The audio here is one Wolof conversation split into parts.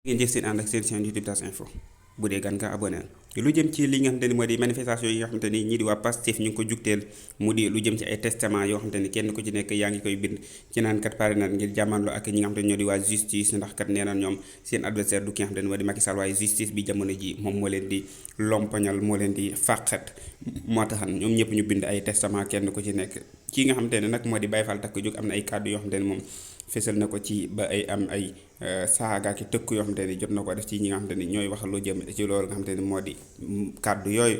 ngeen jëf seen ànd ak seen chaîne YouTube TAS info bu dee gan nga abonné lu jëm ci li nga xamante ni moo di manifestation yi nga xamante ni ñii di waa Pastef ñu ngi ko jugteel mu di lu jëm ci ay testament yoo xamante ni kenn ku ci nekk yaa ngi koy bind ci naan kat pare na ngir jàmmanloo ak ñi nga xamante ni ñoo di waa justice ndax kat nee na ñoom seen adversaire du ki nga xamante ni moo di Macky Sall waaye justice bi jamono ji moom moo leen di lompañal moo leen di fàqat moo taxan ñoom ñëpp ñu bind ay testament kenn ku ci nekk kii nga xamante ne nag moo di Baye Fall takk jóg am na ay kàddu yoo xamante ni moom fésal na ko ci ba ay am ay saaga ki tëkk yoo xamante ni jot na ko def ci ñi nga xamante ni ñooy wax lu jëm ci loolu nga xamante ni moo di kàddu yooyu.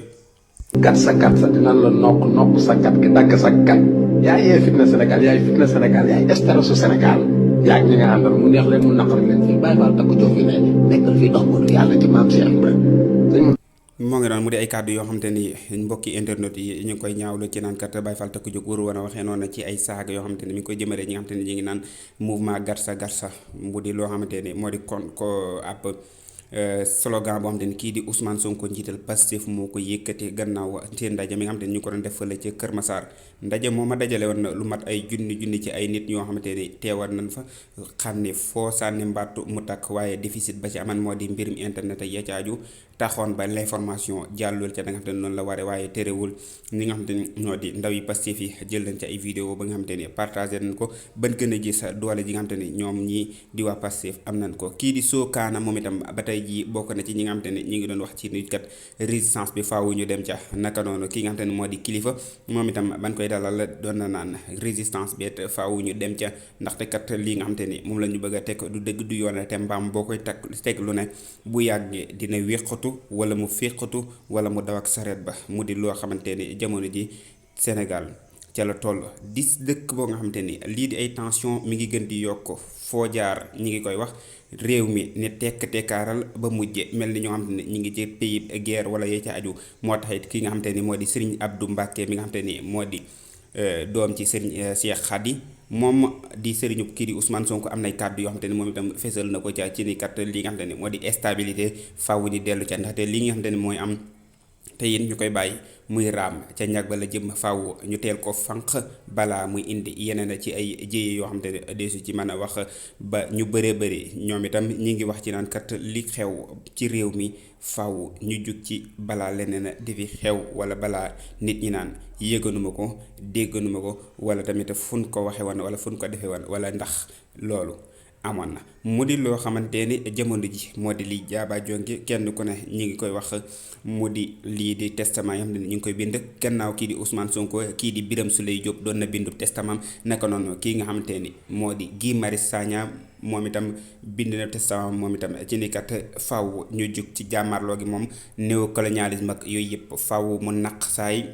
gat sa dinañ la nokk sa gat ki dagg sa gat yaay yee fitna Sénégal yaay fitna Sénégal yaay starasu Sénégal yaa ñi nga àndal mu neex leen mu naqari leen fii Baye Fall takk jóg fi ne nekkal fii dox mënu yàlla ci maam Cheikh Ibrahima moo ngi doon mu di ay kàddu yoo xamante ni mbokki internet yi ñu ngi koy ñaawlu ci naan kat Baye Fall takk jóg waru woon a waxee noonu ci ay saaga yoo xamante ni mi ngi koy jëmale ñi nga xamante ni ñu ngi naan mouvement Garsa Garsa mu di loo xamante ni moo di kon ko ab slogan boo xamante ni kii di Ousmane Sonko njiital Pastef moo ko yëkkati gannaaw seen ndaje mi nga xamante ni ñu ko doon def fële ci Kër Massar ndaje moo ma dajale woon na lu mat ay junni ci ay nit ñoo xamante ni teewal nañ fa xam ne foo sànni mbattu mu takk waaye déficit ba ci aman moo di mbirum internet ak ya ca aju taxoon ba l'information jàllul ca da nga xamante ni noonu la waree waaye terewul ñi nga xamante ni ñoo di ndaw yi Pastef yi jël nañ ci ay vidéo ba nga xamante ni partagé nañ ko ban gën a gis doole ji nga xamante ni ñoom ñii di waa Pastef am nañ ko kii di Sokana moom itam ba tey ji bokk na ci ñi nga xamante ni ñi ngi doon wax ci nit kat résistance bi faawu ñu dem ca naka noonu ki nga xamante ni moo di kilifa moom itam ban koy dalal doon na naan résistance bi it faawu ñu dem ca ndaxte kat lii nga xamante ni moom la ñu bëgg a teg du dëgg du yoon te mbaam boo koy teg lu ne bu yàggee dina wéqatu wala mu féqatu wala mu daw ak sareet ba mu di loo xamante ni jamono ji Sénégal ca la toll dis dëkk boo nga xamante ni lii di ay tension mi ngi gën di yokk foo jaar ñi ngi koy wax réew mi ne tekkaaral ba mujje mel ni ñoo xamante ni ñi ngi ci pays guerre wala yee ca aju moo tax it ki nga xamante ni moo di Serigne Abdou Mbacké mi nga xamante ni moo di doom ci Serigne Cheikh Khady moom di sëriñu kii di Ousmane Sonko am nay kàddu yoo xamante ni moom itam fesal na ko ca ci ni kat li nga xamante ni moo di stabilité faaw ni dellu ca ndaxte li nga xamante ni mooy am te yéen ñu koy bàyyi muy raam ca ñag ba la jëm faaw ñu teel ko fànq balaa muy indi yeneen ci ay jéye yoo xamante ne deesu ci mën a wax ba ñu bëree bëri ñoom itam ñi ngi wax ci naan kat li xew ci réew mi faaw ñu jug ci balaa leneen di fi xew wala balaa nit ñi naan yëganuma ko dégganuma ko wala tamit fun ko waxe woon wala fun ko defee woon wala ndax loolu amoon na mu di loo xamante ni jamono ji moo di lii jaaba jonge kenn ku ne ñi ngi koy wax mu di lii di testament yi xam ne ñu ngi koy bind gannaaw kii di Ousmane Sonko kii di Birame Souleye Diop doon na bindu testament naka noonu kii nga xamante ni moo di Guy Marius Sagna moom itam bind na testament moom itam ci ni kat faaw ñu jug ci jàmmarloo gi moom néocolonialisme ak yooyu yëpp faaw mu naq saay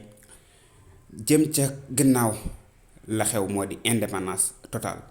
jëm ca gannaaw la xew moo di indépendance totale